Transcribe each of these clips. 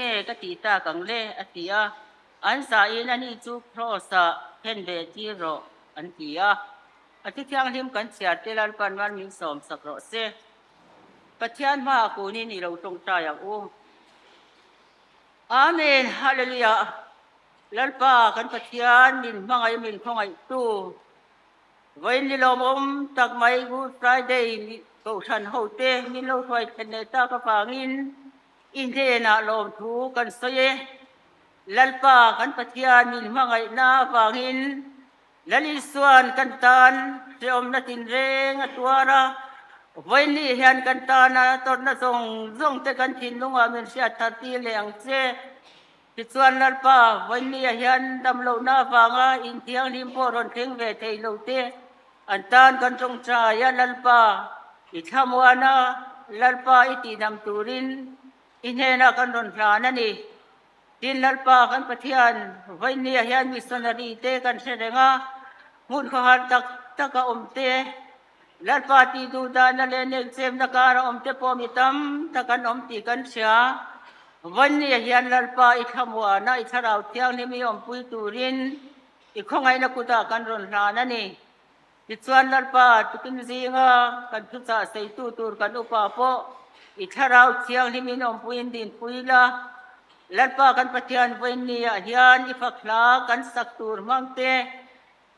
nge ka tih tak ang le? a ti a. An zahin ani chu Kraws-ah khen ve tir rawh, an ti a. A thi thianghlim kan chhiar te Lalpan mal min sawm sak rawh se. Pathian hmaah kunin i lo tawngtai ang u. Amen Hallelujah Lalpa kan Pathian min hmangaih min khawngaihtu vawiin ni lawmawm tak mai Good Friday kohhran ho te min lo hruai thlen leh tak avangin i hnenah lawmthu kan sawi e. Lalpa kan Pathian min hmangaihna avangin Lal Isuan kan tan hrehawmna tinreng a tuar a, vawiinni hian kan tana tawrhna zawng zawng te kan thinlungah min hriat thar tir leh ang che. Tichuan Lalpa, vawiinniah hian damlohna avanga inthianghlim pawh rawn thleng ve thei lo te an tan kan tawngtai a, Lalpa i thlamuan a, Lalpa i tihdam turin i hnenah kan rawn hlan a ni. Tin, Lalpa kan Pathian, vawinia hian missionary te kan hre reng a, hmun khawhar tak tak a awm te, Lalpa tih duh dahna leh nekchemna kar a awm te pawh mi tam tak an awm tih kan hria. Vawinia hian Lalpa i thlamuana i thlarau thianghlim i awmpui turin i khawngaihna kutah kan rawn hlan a ni. Tichuan Lalpa tukin zinga kan thuchah seitu tur kan upa pawh i thlarau thianghlim in awmpuiin dinpui la. Lalpa kan Pathian vawiinniah hian i fak hla kan sak tur hmang te,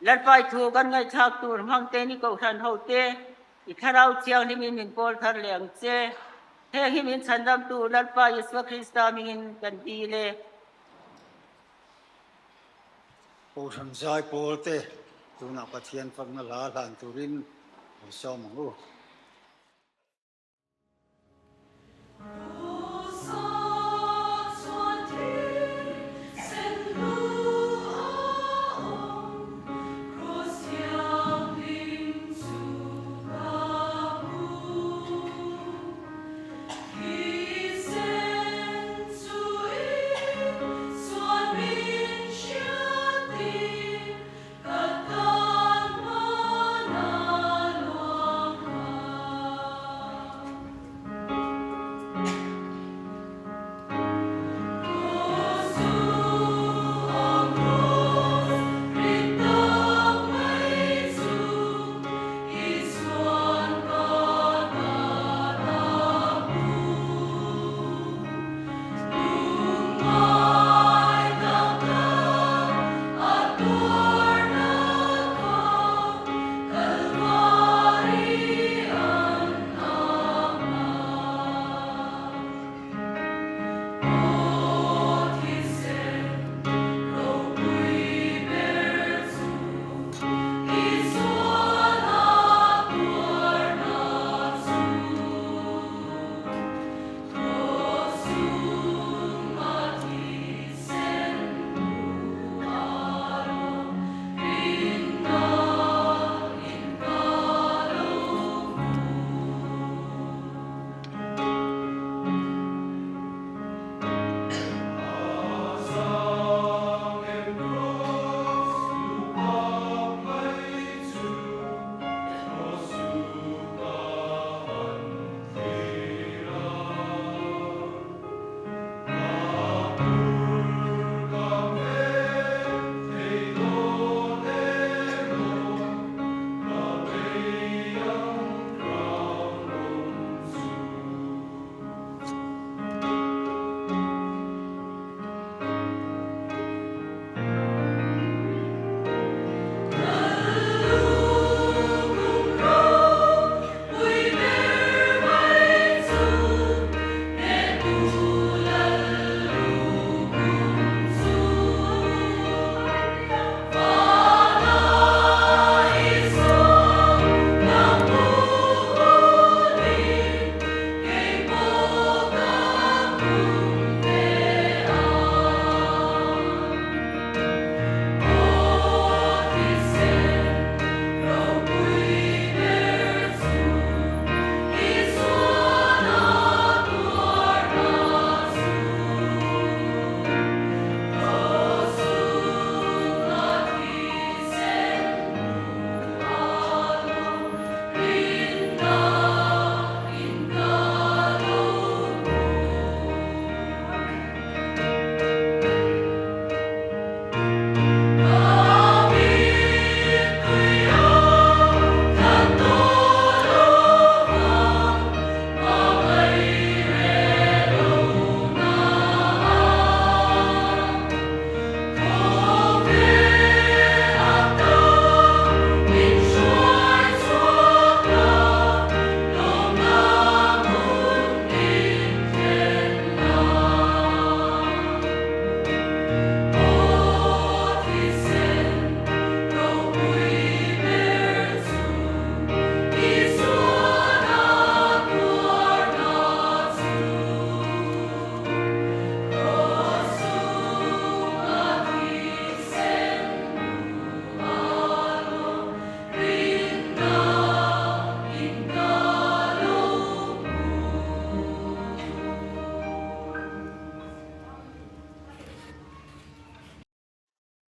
Lalpa i thu kan ngaihthlak tur hmang te ni kohhran ho te i thlarau thianghlim in min pawl thar leh ang che. Heng hi min chhandamtu Lalpa Isua Krista hmingin kan dil e. Kohhran zai pawl te tunah Pathian fakna hla hlan turin an sawm ang u.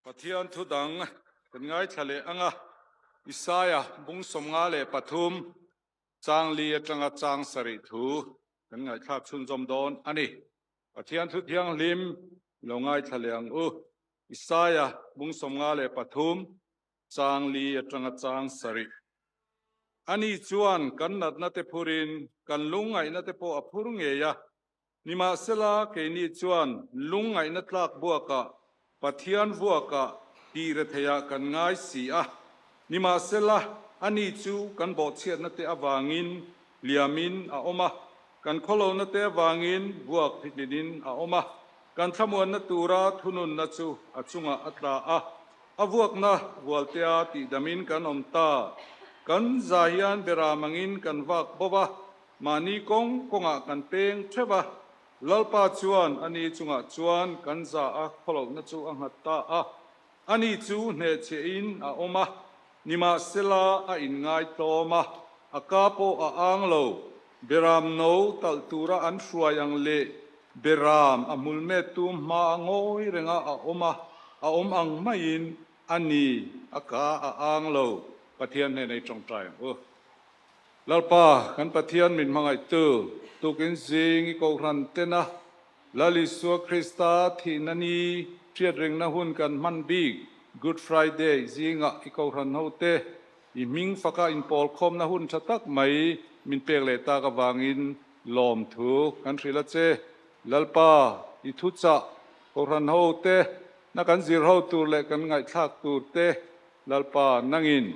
Pathian thu dang kan ngaithla leh ang a, Isaia bung 53 chang li atanga chang sarih thu kan ngaihthlak chhunzawm dawn a ni. Pathian thu thianghlim i lo ngaithla leh ang u. Isaia bung 53 chang li atanga chang sarih. Ani chuan kan natna te phurin kan lungngaihna te pawh a phur ngei a. Nimahsela, keini chuan lungngaihna tlak buakah Pathian vuakah tih retheiah kan ngai si a. Nimahsela, ani chu kan bawhchhiatna te avangin hliamin a awm a, kan khawlohna te avangin vuak phitlinin a awm a, kan thlamuanna tura thununna chu a chungah a tla a, a vuakna vualtea tihdamin kan awm ta. Kan za hian beram angin kan vak bo va, Mahni kawng kawngah kan peng theuh a, Lalpa chuan ani chungah chuan kan za a khawlohna chu a nghat ta a. Ani chu hnehchhiahin a awm a, nimahsela a inngai tlawm a, a ka pawh a ang lo. Beram no talh tura an hruai ang leh beram a hmulmettu hmaa ngawi renga a awm a, a awm ang maiin ani a ka a ang lo. Pathian hnenah i tawngtai ang u. Lalpa, kan Pathian min hmangaihtu, tukin zing i kohhran tena Lal Isua Krista thihna ni hriatringna hun kan hman bik Good Friday zingah i kohhran hote i hming faka inpawlkhawmna hun tha tak mai min pek leh tak avangin lawmthu kan hrilh a che. Lalpa, i thuchah kohhran hote na kan zir ho tur leh kan ngaihthlak tur te Lalpa, nangin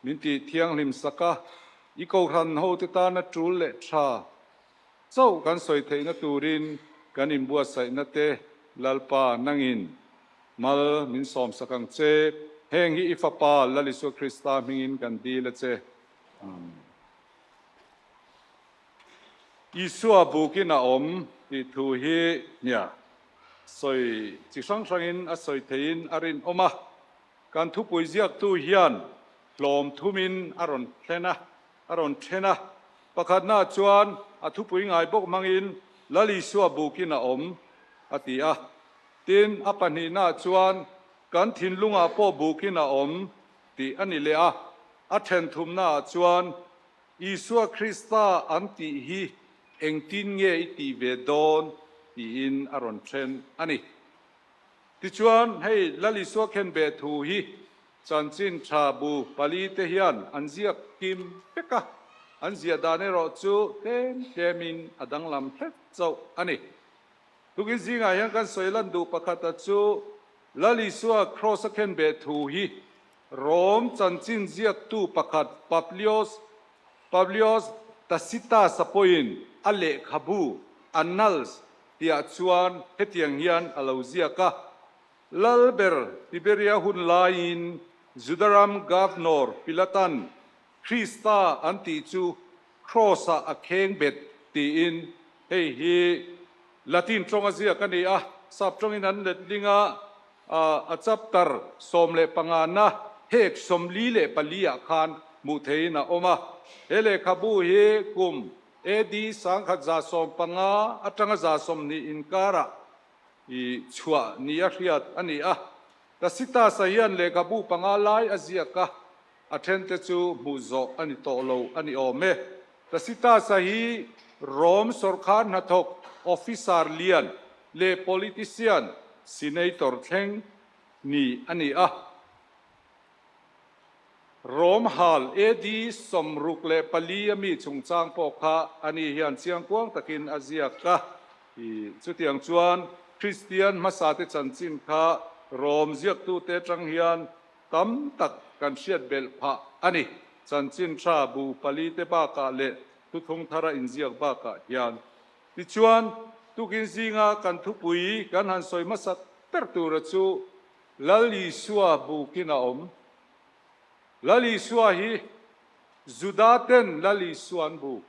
min tih thianghlim sak a, i kohhran hote tana tul leh tha chauh kan sawi theihna turin kan inbuatsaihna te Lalpa, nangin mal min sawm sak ang che. Heng hi i Fapa Lal Isua Krista hmingin kan dil a che. Amen. Isua bukin a awm tih thu hi nia sawi chi hrang hrangin a sawi theihin a rinawm a. Kan thupui ziaktu hian hlawm thumin a rawn thlen a, a rawn then a. Pakhatnaah chuan a thupui ngai bawk hmangin Lal Isua bukin a awm a ti a. Tin, a pahnihnaah chuan kan thinlungah pawh bukin a awm tih a ni leh a. A then thumnaah chuan Isua Krista an tih hi engtin nge i tih ve dawn tiin a rawn then a ni. Tichuan, hei Lal Isua khenbeh thu hi chanchin tha bu pali te hian an ziak kim vek a, an ziah dan erawh chu tlem tlemin a danglam hret chauh a ni. Tukin zingah hian kan sawi lan duh pakhata chu Lal Isua Kraws a khenbeh thu hi Rom chanchin ziaktu pakhat Publius Publius Tacitus-a pawhin a lehkhabu Annals Tiah chuan hetiang hian a lo ziak a, Lalber Tiberia hun laiin Juda ram Governor Pilatan Krista an tih chu Kraws-ah a kheng bet tiin hei hi Latin tawnga ziak a ni a, sap tawngin an letling a, a chapter 15 na hek 44 ah khan hmuh theihin a awm a. He lehkhabu hi kum AD 1115 atanga 120 inkarah i chhuah nia hriat a ni a. Tacitus-a hian lehkhabu panga lai a ziak a, a thente chu hmuh zawh a ni tawh lo a ni awm e. Tacitus-a hi Rom sawrkhar hnathawk, officer lian leh politician, senator thleng ni a ni a. Rom hal AD 64 a mi chungchang pawh kha ani hian chiangkuang takin a ziak a. I chutiang chuan Kristian hmasate chanchin kha Rom ziaktute atang hian tam tak kan hriat belh phah a ni. Chanchin tha bu palite bakah leh thuthlung thara inziak bakah hian. Tichuan, tukin zinga kan thupui kan han sawi hmasak ber tura chu Lal Isua bukin a awm. Lal Isua hi Juda ten Lal Isua an buk.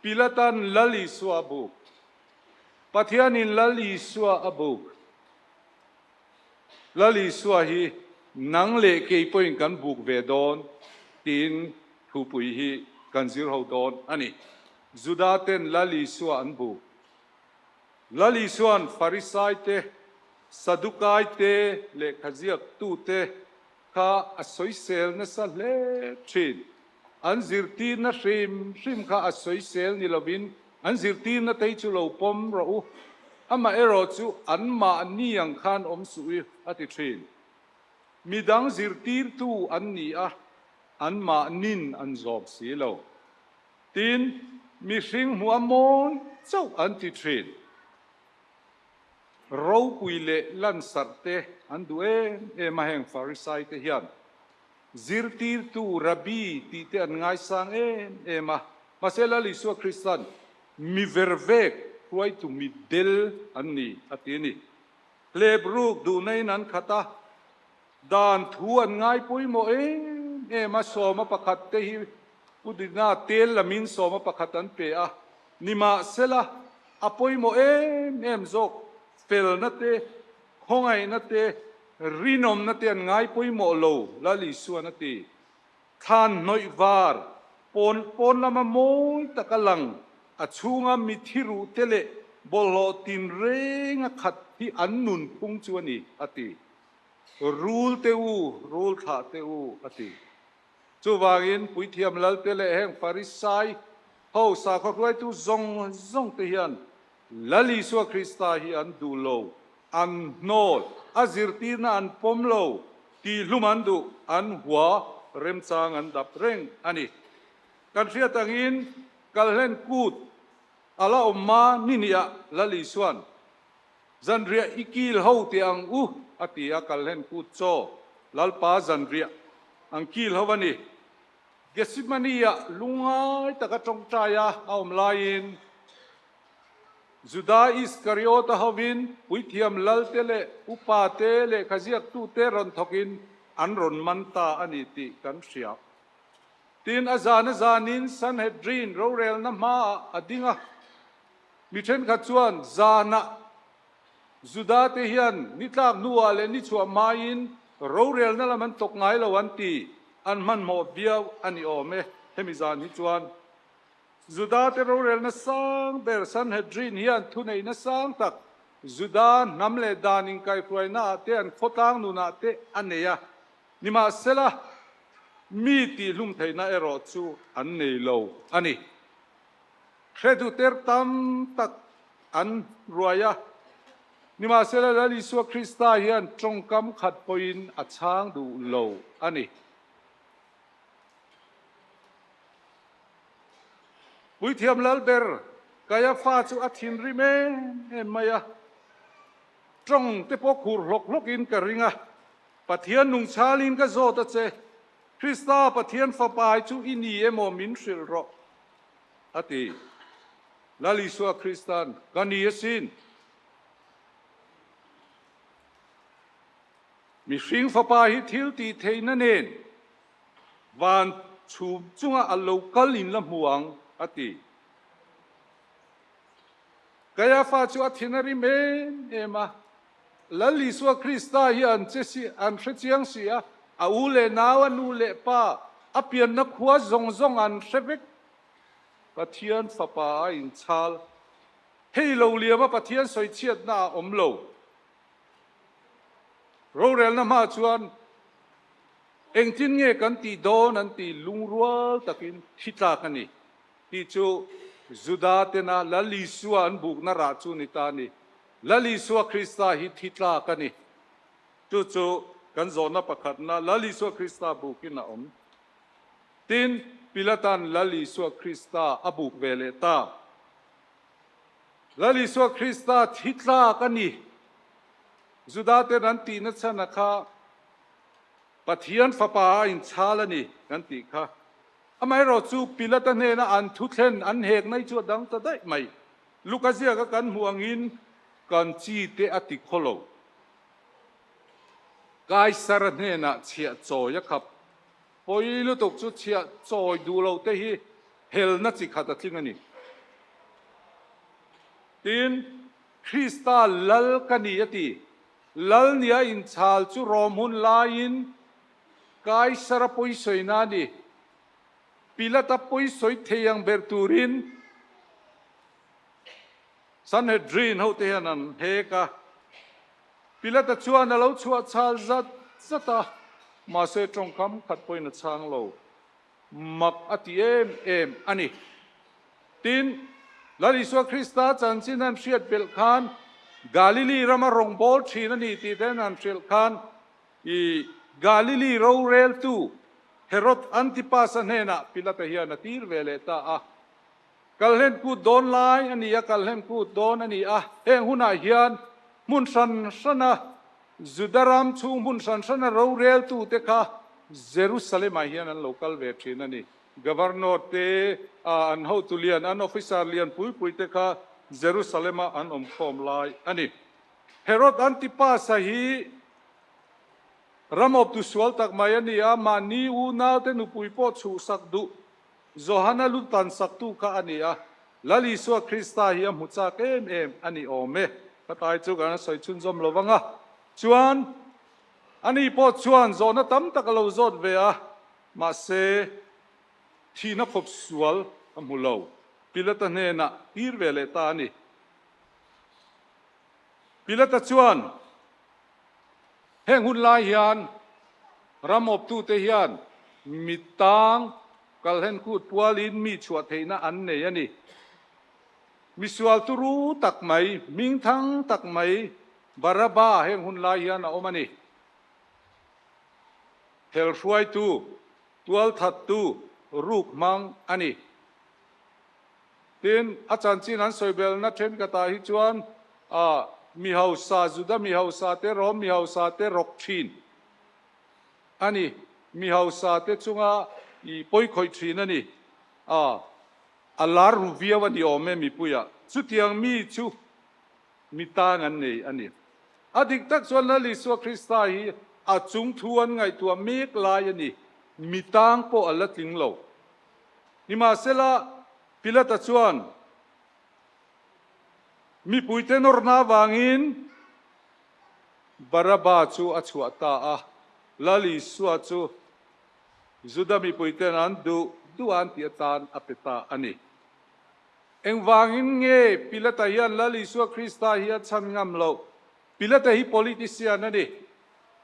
Pilatan Lal Isua a buk. Pathianin Lal Isua a buk. Lal Isua hi nang leh kei pawhin kan buk ve dawn tiin thupui hi kan zir ho dawn a ni. Juda ten Lal Isua an buk. Lal Isua'n Farisai te. Sadukai te lehkha ziaktute kha a sawisel nasa hle thin. An zirtirna hrim hrim kha a sawisel ni lovin an zirtirna te hi chu lo pawm rawh u, amaherawhchu anmahni ang khan awm suh i a ti thin. Midang zirtirtu an ni a, anmahnin an zawm si lo. Tin, mihring hmuh a mawi chauh an ti thin. Ropui leh lansarh te an duh em em a, heng Farisai te hian zirtirtu, Rabbi, tih te an ngaisang em em a. Mahse Lal Isua Krista'n mi vervek hruaitu mitdel an ni a ti a ni. Hlep ruk duhna in an khat a, dan thu an ngai pawimawh em em a, sawma pakhat te hi Pu Dina tel lamin sawma pakhat an pe a, nimahsela a pawimawh em em zawk felna te, khawngaihna te, rinawmna te an ngai pawimawh lo, Lal Isuan a ti. Thlan hnawih var, pawn pawn lama mawi taka lang, a chhunga mithi ruh te leh bawlhhlawh tinreng a khat hi an nunphung chu a ni, a ti. Rul te u, rul thlah te u, a ti. Chuvangin Puithiam Lalte leh heng Farisai ho sakhaw hruaitu zawng zawng te hian Lal Isua Krista hi an duh lo, an hnawl, a zirtirna an pawm lo, tihhlum an duh, an hua, remchang an dap reng a ni. Kan hriat angin Kalhlen kut a la awm hma ni hnih-ah Lal Isua'n Zanriah i kil ho teh ang u a ti a, Kalhlen kut chaw Lalpa zanriah ang kil ho a ni. Gethsemane-ah lungngai taka tawngtai a a awm laiin Juda Iskariota hovin puithiam lalte leh upate lehkha ziaktute rawn thawkin an rawn man ta a ni tih kan hria. Tin, a zan a zanin Sanhedrin rorelna hmaah a ding a. Mi thenkhat chuan zanah Judate hian ni tlak hnuah leh ni chhuah hmain rorelna lam an tawk ngai lo an ti, an hmanhmawh viau a ni awm e. Hemi zan hi chuan Judate rorelna sang ber Sanhedrin hian thuneihna sang tak Juda hnam leh dan inkaihhruainaah te an khawtlang nunah te a nei a, nimahsela mi tihhlum theihna erawh chu an nei lo a ni. Hre duh ter tam tak an ruai a, nimahsela Lal Isua Krista hian tawngkam khat pawhin a chhang duh lo a ni. Puithiam Lalber Kaiafa chu a thinrim em em mai a, tawng te pawh khur hlawk hlawkin ka ring a, Pathian nungchalin ka zawt a che, Krista Pathian Fapa chu i ni emaw min hrilh rawh. A ti. Lal Isua Krista'n, Ka ni asin. Mihring Fapa hi thil tih theihna nen van chhum chunga a lo kal in la hmu ang, a ti. Kaiafa chu a thin a rim em em a. Lal Isua Krista hi an che si, an hre chiang si a, a u leh nau, a nu leh pa, a pianna khua zawng zawng an hre vek. Pathian Fapa a inchhal. Hei lo liama Pathian sawichhiatna a awm lo. Rorelna hma chuan engtin nge kan tih dawn an tih lungrual takin thi tlak a ni tih chu Juda tena Lal Isua an bukna rah chu ni ta a ni. Lal Isua Krista hi thi tlak a ni. Chu chu kan zawhna pakhatna Lal Isua Krista bukin a awm. Tin, Pilatan Lal Isua Krista a buk ve leh ta. Lal Isua Krista thi tlak a ni. Judaten an tihna chhan a kha Pathian Fapa a inchhal a ni kan tih kha. Amaherawhchu Pilata hnena an thuthlen an hekna hi chu a dang ta daih mai. Luka ziaka kan hmuh angin kan chi te a ti khaw lo. Kaisara hnenah chhiah chawi a khap. Pawi lutuk chu chhiah chawi duh lo te hi helna chi khat a tling a ni. Tin, Krista Lal ka ni a ti. Lal nia inchhal chu Rom hun laiin Kaisara pawisawina a ni. Pilata pawisawi thei ang ber turin Sanhedrin hote hian an hek a. Pilata chuan a lo chhuah chhal zat zat a, mahse tawngkam khat pawhin a chhang lo. Mak a ti em em a ni. Tin, Lal Isua Krista chanchin an hriat belh khan Galili rama rawngbâwl ṭhin a ni tih te an hrilh khan i Galili roreltu Herod Antipas-a hnenah Pilata hian a tir ve leh ta a. Kalhlen kut dawn lai a ni a, kalhlen kut dawn a ni a. Heng hunah hian hmun hran hrana Juda ram chhung hmun hran hrana roreltute kha Jerusalem-ah hian an lo kal ve thin a ni. Governor te, an hotu lian, an officer lian pui pui te kha Jerusalem-a an awm khawm lai a ni. Herod Antipas-a hi ram awptu sual tak mai a ni a, mahni unaute nupui pawh chhuhsak duh Johana lu tan saktu kha a ni a, Lal Isua Krista hi a hmu chak em em a ni awm e. Ka tai chu kan sawi chhunzawm lo vang a, chuan ani pawh chuan zawhna tam tak a lo zawt ve a, mahse thihna khawp sual a hmu lo. Pilata hnenah tir ve leh ta a ni. Pilata chuan heng hun lai hian ram awptute hian mitang kalhen kut pualin mi chhuah theihna an nei a ni. Misual turu tak mai, hmingthang tak mai Baraba heng hun lai hian a awm a ni. Helhruaitu, tualthattu, ruk hmang a ni. Tin, a chanchin an sawi belna thenkhatah hi chuan a mi hausa, Juda mi hausa te, Rom mi hausa te rawk thin a ni. Mi hausa te chunga i pawi khawih thin a ni. A, a lar ru viau a ni awm e mipuiah. Chutiang mi chu mi tang an nei a ni. A dik tak chuan Lal Isua Krista hi a chung thu an ngaihtuah mek lai a ni. Mi tang pawh a la tling lo. Nimahsela, Pilata chuan mipuite nawrna avangin Baraba chu a chhuah ta a, Lal Isua chu Juda mipuiten an duh duh an tih atan a pe ta a ni. Engvangin nge Pilata hian Lal Isua Krista hi a chhan ngam loh? Pilata hi politician a ni.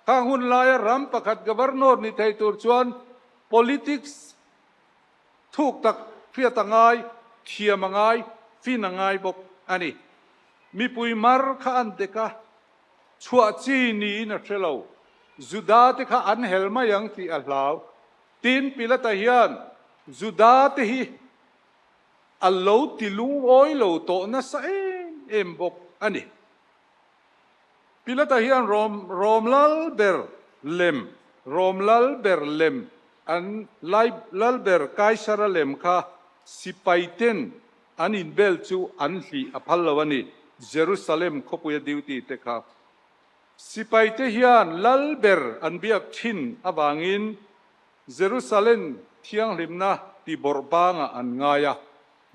Khang hun laia ram pakhat governor ni thei tur chuan politics Thuk tak hriat a ngai, thiam a ngai, fin a ngai bawk a ni. Mipui mar kha an dek a, chhuah chi niin a hre lo. Juda te kha an hel mai ang tih a hlau. Tin, Pilata hian Juda te hi a lo ti lungawi lo tawh nasa em em bawk a ni. Pilata hian Rom Rom lal ber lem, Rom lal ber lem, an lai lal ber Kaisara lem kha sipaiten an inbel chu an hlih a phal lo a ni, Jerusalem khawpuia duty te kha. Sipaite hian lal ber an biak thin avangin Jerusalem thianghlimna ti bawrh bangah an ngai a,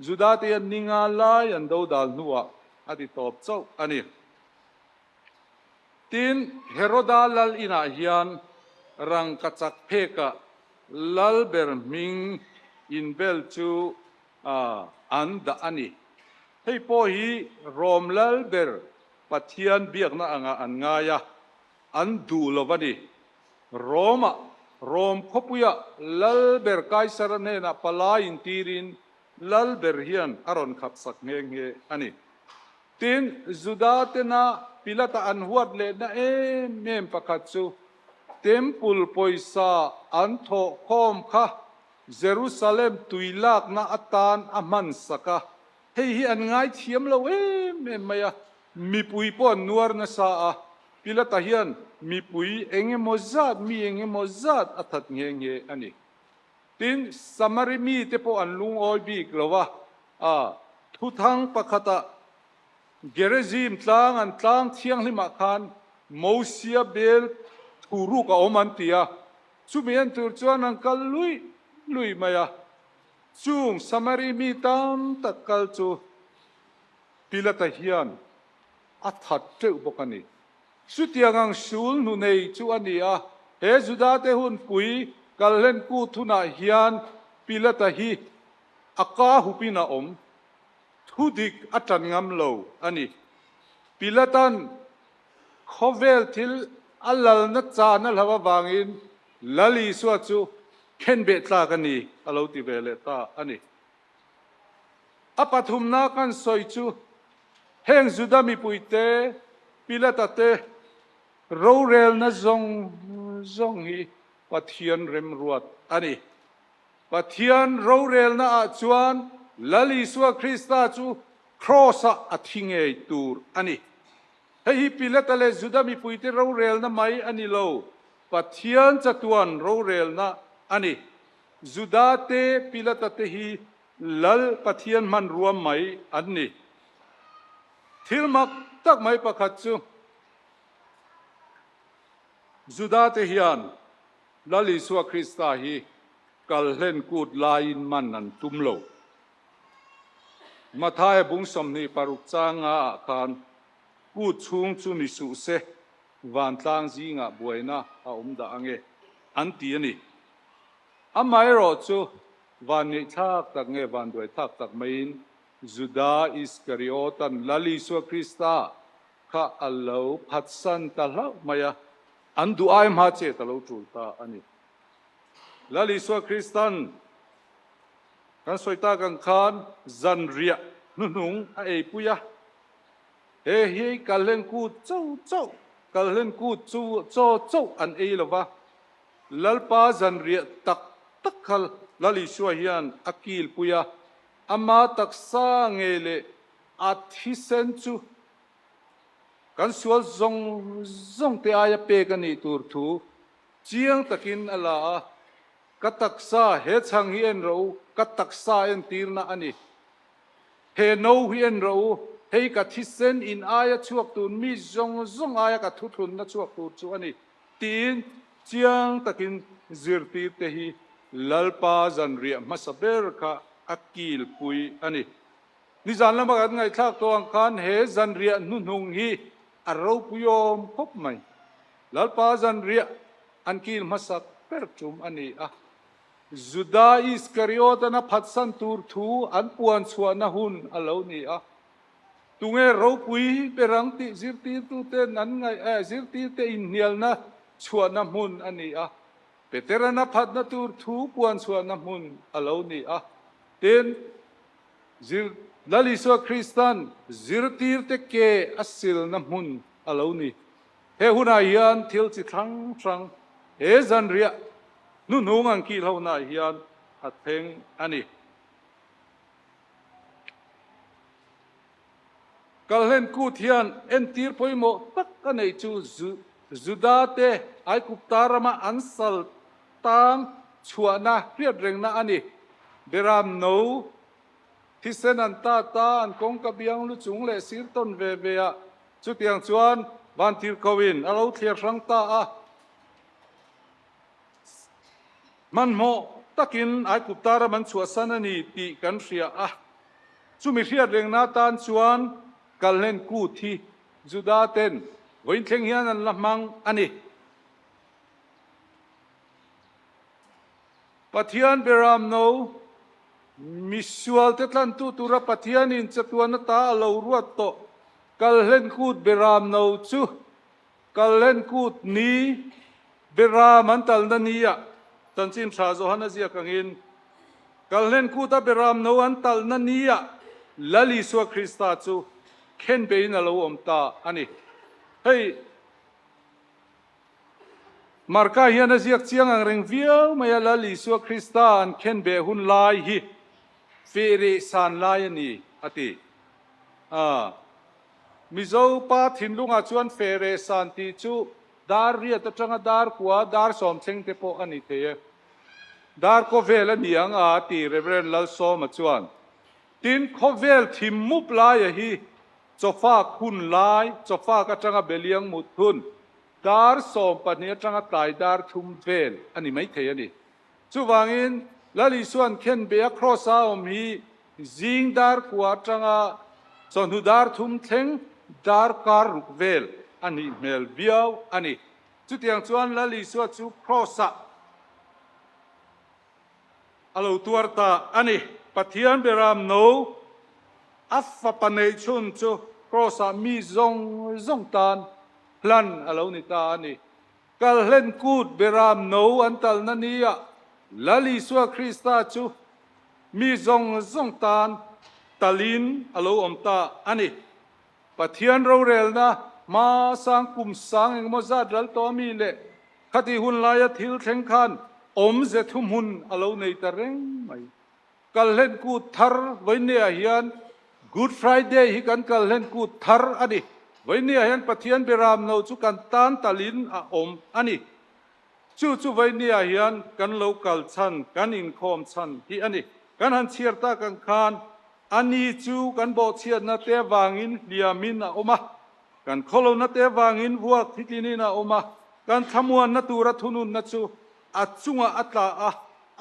Juda te hian ninga lai an dodal hnuah a ti tawp chauh a ni. Tin, Heroda lal inah hian rangkachak phekah lal ber hming inbel chu an dah a ni. Hei pawh hi Rom lal ber Pathian biakna angah an ngai a, an duh lo a ni. Rome-ah, Rome khawpuiah lal ber Kaisara hnenah palai intirin lal ber hian a rawn khapsak nghe nghe a ni. Tin, Juda tena Pilata an huat lehna em em pakhat chu Temple pawisa an thawh khawm kha Jerusalem tui lakna atan a hman sak a, hei hi an ngaithiam lo em em mai a, mipui pawh an nuar nasa a, Pilata hian mipui eng emaw zat, mi eng emaw zat a that nghe nghe a ni. Tin, Samari mite pawh an lungawi bik lo a, a thuthang pakhatah Gerizim tlang an tlang thianghlimah khan Mosia bel thu ruk a awm an ti a, chumi en tur chuan an kal luih luih mai a. Chung Samari mi tam tak kal chu Pilata hian a that teuh bawk a ni. Chutiang ang sul hnu nei chu a ni a, he Judate hunpui kalhlen kut hunah hian Pilata hi a ka hupin a awm, thu dik a tan ngam lo a ni. Pilatan. Khawvel thil a lalna chan a hlauh avangin Lal Isua chu khenbeh tlak a ni a lo ti ve leh ta a ni. A pathumna kan sawi chu heng Juda mipuite, Pilata te rorelna zawng zawng hi Pathian remruat a ni. Pathian rorelna ah chuan Lal Isua Krista chu Kraws-ah a thi ngei tur a ni. Hei hi Pilata leh Juda mipuite rorelna mai a ni lo, Pathian chatuan rorelna a ni. Juda te, Pilata te hi Lal Pathian hmanrua mai an ni. Thil mak tak mai pakhat chu, Juda te hian Lal Isua Krista hi kalhlen kut laiin man an tum lo. Mathaia bung 26 changa ah khan kut chhung chu ni suh se, vantlang zingah buaina a awm dah ange an ti a ni. Amaherawh chu van ngeihthlak tak nge van duaithlak tak maiin Juda Iskariotan Lal Isua Krista kha a lo phatsan ta hlauh mai a, an duh ai hma chet a lo tul ta a ni. Lal Isua Kristan Kan sawi tak ang khan zanriah hnuhnung a eipui a, he hi kalhlen kut chauh chauh, kalhlen kut chu chaw chauh an ei lo va, Lalpa zanriah tak tak kha Lal Isua hian a kilpui a, ama taksa ngei leh a thisen chu kan sual zawng zawng te aia pek a nih tur thu chiang takin a la a. Ka taksa, he chhang hi en rawh u, ka taksa entirna a ni. He no hi en rawh u, hei ka thisen in aia chhuak tur, mi zawng zawng aia ka thuthlunna chhuak tur chu a ni, tiin chiang takin zirtirte hi Lalpa zanriah hmasa ber kha a kilpui a ni. Nizan lama kan ngaihthlak tawh ang khan he zanriah hnuhnung hi a ropuiawm khawp mai. Lalpa zanriah an kil hmasak ber tum a ni a. Juda Iskariot-an a phatsan tur thu an puan chhuahna hun a lo ni a. Tunge ropui ber ang tih zirtirtuten an ngaih eh zirtirte inhnialna chhuahna hmun a ni a. Peteran a phatna tur thu puan chhuahna hmun a lo ni a. Tin, zir Lal Isua Kristan zirtirte ke a silna hmun a lo ni. He hunah hian thil chi hrang hrang he zanriah hnuhnung ang kih hlauhnaah hian a thleng a ni. Kalhlen kut hian entir pawimawh tak a neih chu Juda-te Aigupta rama an sal tang chhuahna hriatrengna a ni. Beram no thisen an tat a, an kawngka biang lu chung leh sir tawn ve ve ah Chutiang chuan Vantirhkohin a lo thliar hrang ta a, hmanhmawh takin Aigupta ram an chhuahsan a ni tih kan hria a. Chumi hriat rengna atan chuan Kalhlen kut hi Juda ten vawiin thleng hian an la hmang a ni. Pathian Beram no, misualte tlantu tura Pathianin chatuan ata a lo ruat tawh Kalhlen kut Beram no chu Kalhlen kut ni Beram an talna nia chanchin tha Johana ziak angin Kalhlen kuta Beram no an talna nia Lal Isua Krista chu khenbeiin a lo awm ta a ni. Hei. Marka hian a ziak chiang ang reng viau mai a, Lal Isua Krista an khenbeh hun lai hi fehreh san lai a ni, a ti. A Mizo pa thinlungah chuan fehreh san tih chu dar riat atanga dar kua, dar sawm thleng te pawh a ni thei e. Dar kawvel a ni ang a, ti Rev. Lalsawma chuan. Tin, khawvel thim mup laia hi Chawfak hun lai, chawfak atanga beliang mut hun, dar 12 atanga tlai dar 3 vel a ni maithei a ni. Chuvangin, Lal Isua'n khenbeh a kraws a awm hi zing dar 9 atanga chawhnu dar 3 thleng dar kar ruk vel a nih hmel viau a ni. Chutiang chuan Lal Isua chu kraws-ah A lo tuar ta a ni. Pathian beram no a fapa neih chhun chu Kraws-ah mi zawng zawng tan hlan a lo ni ta a ni. Kalhlen kut beram no an talna nia Lal Isua Krista chu mi zawng zawng tan talin a lo awm ta a ni. Pathian rorelna hma sang kum sang engemaw zat ral tawh ami leh khati hun laia thil thleng khan awmze thuhmun a lo nei ta reng mai. Kalhlen kut thar vawinia hian Good Friday hi kan kalhlen kut thar a ni. Vawinia hian Pathian beram no chu kan tan talin a awm a ni. Chu chu vawinia hian kan lo kal chhan, kan inkhawm chhan hi a ni. Kan han chhiar tak ang khan a ni chu kan bawhchhiatna te avangin hliamin a awm a, kan khawlona te avangin vuak thitlinin a awm a, kan thlamuanna tura thununna chu a chungah a tla a,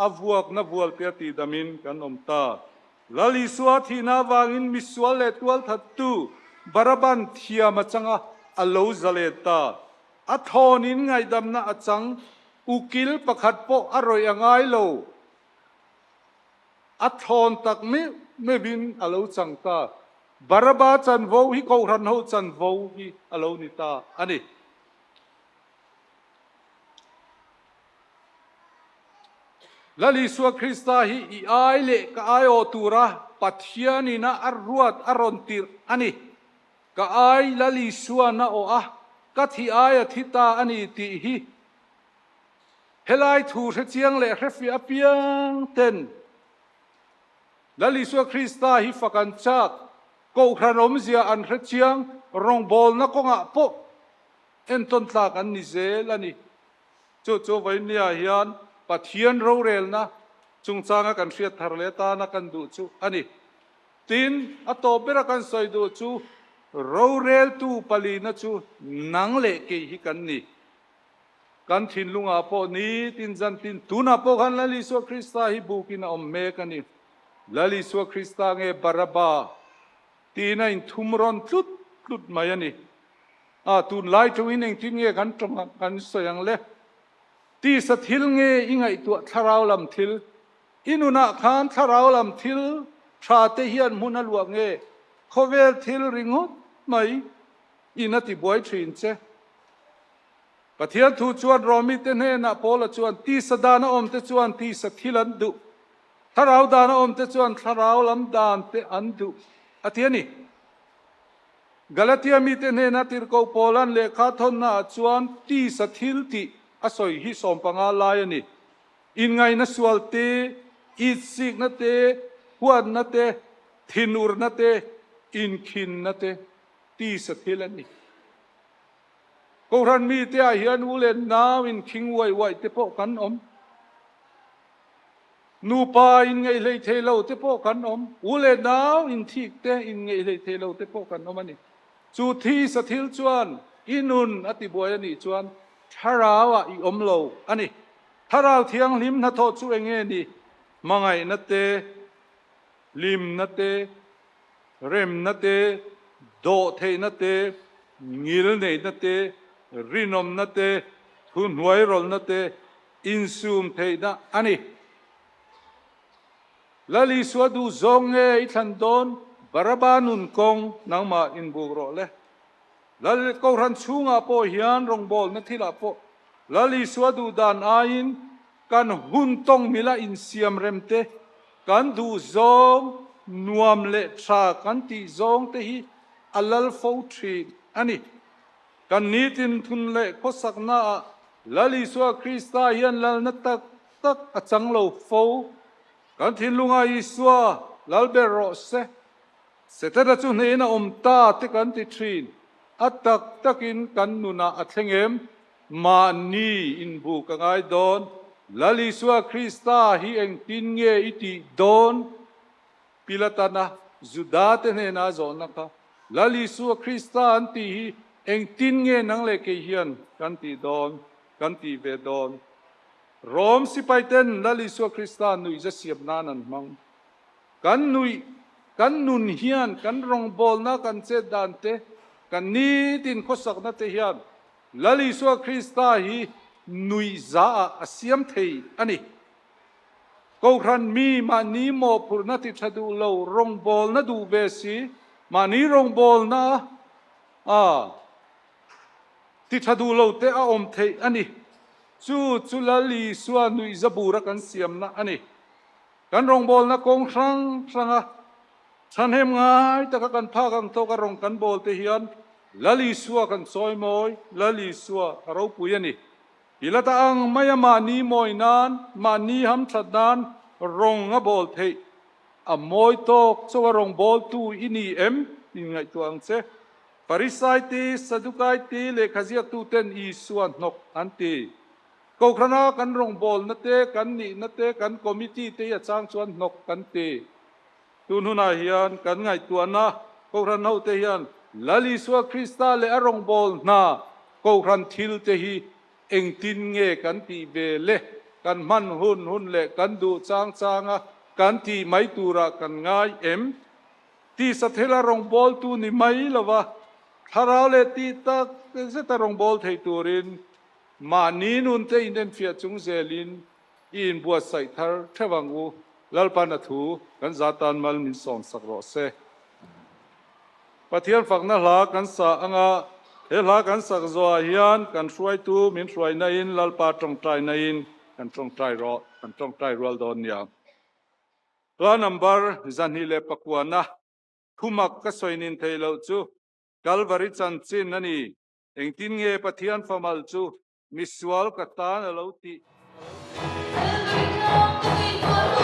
a vuakna vualte a tihdamin kan awm ta. Lal Isua thihna avangin misual leh tualthattu Baraban thiam a chang a, a lo zalen ta. A thawnin ngaihdamna a chang, ukil pakhat pawh a rawih a ngai lo. A thawn tak meuh meuhin a lo chang ta. Baraba chanvo hi Kohhran ho chanvo hi a lo ni ta a ni. Lal Isua Krista hi i ai leh ka ai aw tura Pathianin a a ruat a rawn tirh a ni. Ka ai Lal Isua na aw a, ka thi ai a thi ta a ni tih hi helai thu hrechiang leh hrefiah apiang ten Lal Isua Krista hi fak an chak, Kohhran awmzia an hrechiang, rawngbawlna kawngah pawh entawn tlak an ni zel a ni. Chu chu vawinia hian Pathian rorelna chungchanga kan hriat thar leh atana kan duh chu a ni. Tin, a tawp bera kan sawi duh chu roreltu palina chu nang leh kei hi kan ni. Kan thinlungah pawh nitin zantin tunah pawh khan Lal Isua Krista hi bukin a awm mek a ni. Lal Isua Krista nge Baraba tiin a inthum rawn tlut tlut mai a ni. A, tunlai tawngin engtin nge kan tawng ang kan sawi ang le? Tisa thil nge i ngaihtuah thlarau lam thil? I nunah khan thlarau lam thil tha te hian hmun a luah nge? Khawvel thil ringawt mai in a tibuai thin che. Pathian thu chuan Rawmite hnenah Paula chuan tisa dan a awm te chuan tisa thil an duh, thlarau dan a awm te chuan thlarau lam dan te an duh a ti a ni. Galatia mite hnena Tirhkoh Paula'n lehkha thawnnaah chuan tisa thil tih a sawi hi sawmpanga lai a ni. Inngaihna sual te, itsikna te, huatna te, thinurna te, inkhinna te tisa thil a ni. Kohhran mite ah hian u leh nau inkhing uai uai te pawh kan awm. Nupa inngeih hlei thei lo te pawh kan awm, u leh nau inthik te inngeih hlei thei lo te pawh kan awm a ni. Chu thi sa thil chuan i nun a tibuai a nih chuan thlarauah i awm lo a ni. Thlarau Thianghlim hnathawh chu eng nge ni? Hmangaihna te, hlimna te, remna te, dawhtheihna te, ngilneihna te, rinawmna te, thuhnuairawlhna te, Insum theihna a ni. Lal Isua duh zawng nge i thlan dawn? Baraba nun kawng nangmah inbuk rawh le. Lal Kohhran chhungah pawh hian rawngbawlna thilah pawh Lal Isua duh dan aiin kan hun tawng mila insiam rem te, kan duh zawng, nuam leh tha kan tih zawng te hi a lal fo thin a ni. Kan nitin thun leh khawsaknaah Lal Isua Krista hian lalna tak tak a chang lo fo. Kan thinlungah Isua lal ber rawh se. Setana chu hnehin a awm ta te kan ti thin. A tak takin kan nunah a thleng em? Mahni inbu ka ngai dawn. Lal Isua Krista hi engtin nge i tih dawn? Pilatana Judate hnena a zawhna kha, Lal Isua Krista an tih hi engtin nge nang leh kei hian kan tih dawn, kan tih ve dawn? Rom sipaiten Lal Isua Krista nuihza siam nan an hmang. Kan nuih, kan nun hian kan rawngbawlna kan chet dan te, kan nitin khawsakna te hian Lal Isua Krista hi nuihza ah a siam thei a ni. Kohhran mi mahni mawhphurhna ti tha duh lo, rawngbawlna duh ve si, mahni rawngbawlna a. Ti tha duh lo te a awm theih a ni. Chu chu Lal Isua nuihza bura kan siamna a ni. Kan rawngbawlna kawng hrang hranga thahnem ngai taka kan phak ang tawka rawng kan bawl te hian Lal Isua kan chawi mawi, Lal Isua a ropui a ni. I la ta ang maia mahni mawi nan, mahni hamthat nan rawng a bawl theih. A mawi tawk chaw a rawngbawltu i ni em? Inngaihtuah ang che. Pharisai te, Sadukai te, lehkhaziaktuten Isua hnawk an ti. Kohhrana kan rawngbawlna te, kan nihna te, kan committee te hi a chang chuan hnawk kan ti. Tun hunah hian kan ngaihtuahna Kohhran hote hian Lal Isua Krista leh a rawngbâwl hna Kohhran thil te hi engtin nge kan tih ve le? Kan hman hun hun leh kan duh chang changa kan tih mai turah kan ngai em? Tisa thila rawngbâwltu ni mai lova thlarau leh tih tak zeta rawngbâwl thei turin mahni nunte inenfiah chung zelin i inbuatsaih thar theuh ang u. Lalpan a thu kan za tan mal min sawmsak rawh se. Pathian fakna hla kan sa anga he hla kan sak zawhah hian kan hruaitu min hruainain Lalpa tawngtainain kan tawngtai rawh, kan tawngtai rual dawn nia. Hla number 209 thumak ka sawi nin theih loh chu Kalvari chanchin a ni. Engtin nge Pathian famal chu misual ka tan a lo tih? Kalvari tlawm ka tih tuar.